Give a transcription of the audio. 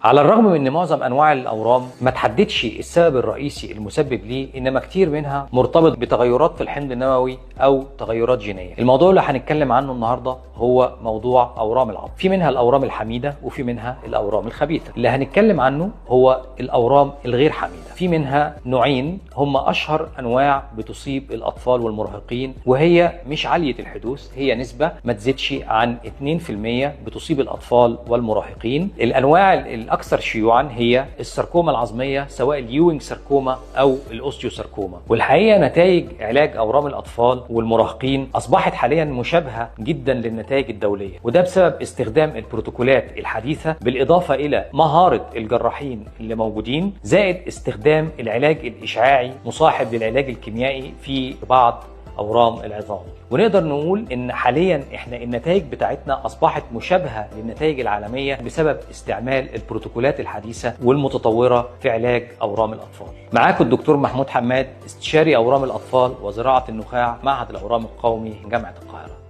على الرغم من ان معظم انواع الاورام ما تحددش السبب الرئيسي المسبب ليه، انما كتير منها مرتبط بتغيرات في الحمض النووي او تغيرات جينية. الموضوع اللي هنتكلم عنه النهارده هو موضوع اورام العظم. في منها الاورام الحميدة وفي منها الاورام الخبيثة. اللي هنتكلم عنه هو الاورام الغير حميده. في منها نوعين هم اشهر انواع بتصيب الاطفال والمراهقين، وهي مش عالية الحدوث، هي نسبه ما تزيدش عن 2% بتصيب الاطفال والمراهقين. الانواع الاكثر شيوعا هي الساركوما العظميه، سواء ال Ewing sarcoma او ال osteosarcoma. والحقيقة نتائج علاج اورام الاطفال والمراهقين اصبحت حاليا مشابهة جدا للنتائج الدولية، وده بسبب استخدام البروتوكولات الحديثة بالاضافة الى مهارة الجراحين اللي موجودين، زائد استخدام العلاج الاشعاعي مصاحب للعلاج الكيميائي في بعض اورام العظام. ونقدر نقول ان حاليا احنا النتائج بتاعتنا اصبحت مشابهة للنتائج العالمية بسبب استعمال البروتوكولات الحديثة والمتطوره في علاج اورام الاطفال. معاكم الدكتور محمود حماد، استشاري اورام الاطفال وزراعه النخاع، معهد الاورام القومي، جامعه القاهرة.